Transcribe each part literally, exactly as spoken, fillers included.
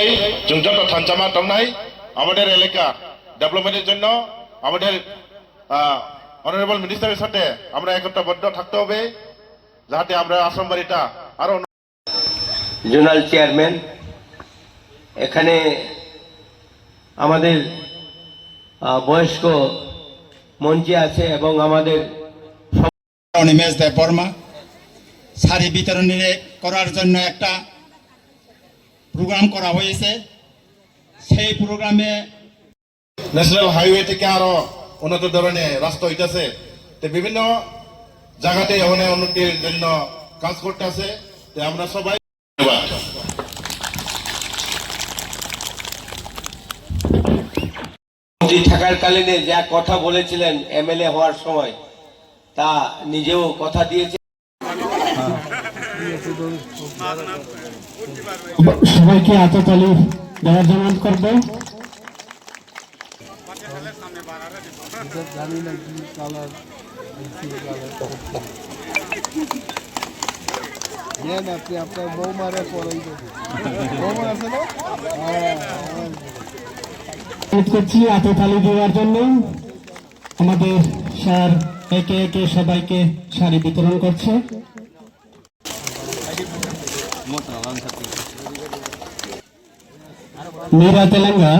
এই চৌদ্দটা থানচামা টংনাই আমাদের এলাকা ডেভেলপমেন্টের জন্য আমাদের অনারেবল মিনিস্টারের সাথে আমরা একতাবদ্ধ থাকতে হবে, যাতে আমরা আশ্রম বাড়িটা আরো জোনাল চেয়ারম্যান, এখানে আমাদের আহ, বয়স্ক মঞ্চে আছে এবং আমাদের অনিমেষ দেব বর্মা শাড়ি বিতরণী করার জন্য একটা প্রোগ্রাম করা হয়েছে। সেই প্রোগ্রামে ন্যাশনাল হাইওয়ে থেকে আরো উন্নত ধরনের রাস্তা হইতেছে, তো বিভিন্ন জায়গাতে ওখানে উন্নতির জন্য কাজ করতে আছে। তো আমরা সবাই ধন্যবাদ। মন্ত্রী থাকার কালীনে যা কথা বলেছিলেন এমএলএ হওয়ার সময়, তা নিজেও কথা দিয়েছে। সবাইকে আততালি দেওয়ার জন্য করব। এটা জানি না কি কালার, কি কালার। ইয়ে না, আপনি আপনার বৌমারে পড়াই দেবেন। বৌমা আছে না? হ্যাঁ, হ্যাঁ। অনুরোধ করছি আততালি দেওয়ার জন্য। আমাদের স্যার একে একে সবাইকে শাড়ি বিতরণ করছে। Mira Telenga.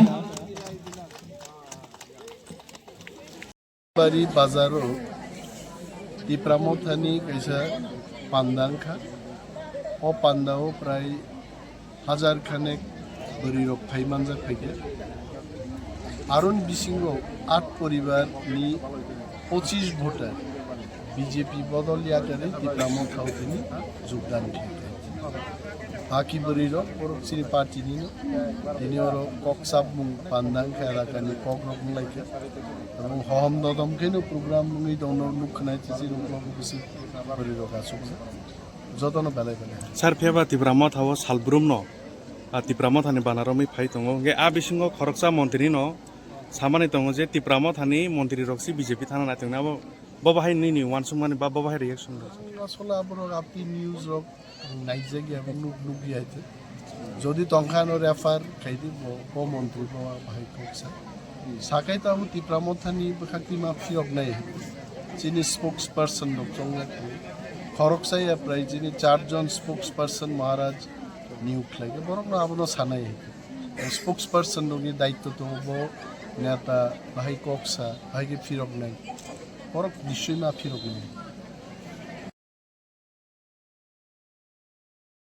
Bari bazaro Tipra Mothani kaisa panda wngkha. O panda o prai hajar khanek bwrwi rok phai manjak phaikha. Aroni bisingo at poribar ni pochis voter B J P bodol yakarwi Tipra Motha o tini jogdan khaikha. Baki bwrwi rok borok chini party nino, tini oro kok chapmung panda wngkha, elakani kok rok wnglaikha. Tabuk hohom dodom kheno program wngwi tongno nukkhwnai chini uklok bwswk bwrwi rok achukjak. Jotono belai belai. Sir, phiyaba Tipra Motha o salbrum no, ah, Tipra Motha ni bana romwi phai tongo. Hwnkhe a bisingo khoroksa montri no samani tongo je Tipra Motha ni montri rok si B J P thana naitongnai abo. Bo bahai nini uansukmani ba bo bahai reaction rok? Asole aborok apni news rok naijak ya, nuk, nuk ya ite. Jodi tongkha ano refer khaidi bo, bo montri bo bahai koksa. Sakai to abo Tipra Mothani bwkhak tima phiyok nai. Chini spokesperson rok chongjak. Khoroksa ya prai chini charjon spokesperson Maharaj niyok khlai. Borok no abono sanai. Spokesperson rokni daitto tongo bo neta bahai koksa, bahai khe phiroknai. Borok nischoi ma phiroknai.